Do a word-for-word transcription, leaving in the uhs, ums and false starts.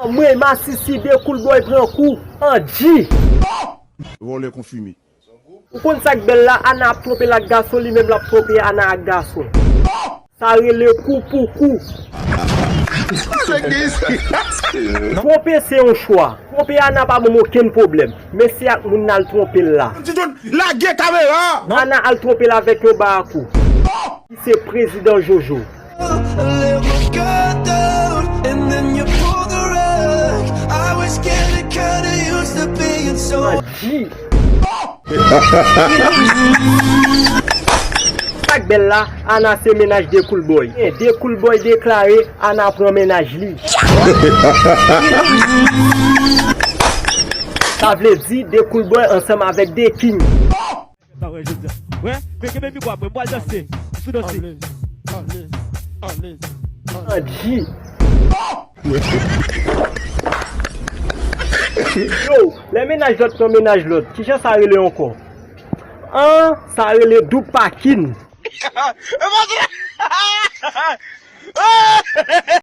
Mwen, masisi, Dekoulbòy pran kou. Anji. Vòlè konfime. Ou konn sa k bèl la, Ana ap twonpe l ak gason, li menm l ap twonpe Ana ak gason. Sa rele kou pou kou. Twonpe se yon chwa. Twonpe Ana pa ban m okenn pwoblèm. Men se ak moun nan l twonpe l la. Lage kamera! Ana al twonpe l avèk yon barakou. Ki se prezidan Jojo. Anji. Sa k bèl la, Ana se mennaj Dekoulbòy. Dekoulbòy deklare Ana pran mennaj li. Sa vle di Dekoulbòy ansanm avèk Deking. Sa wè jodi a. Wè, men kenbe mikwo a mwen, m pral danse. M sou danse. Anji. Yo, lè mennaj lòt pran mennaj lòt, kijan sa rele ankò? An, sa rele doub pakin.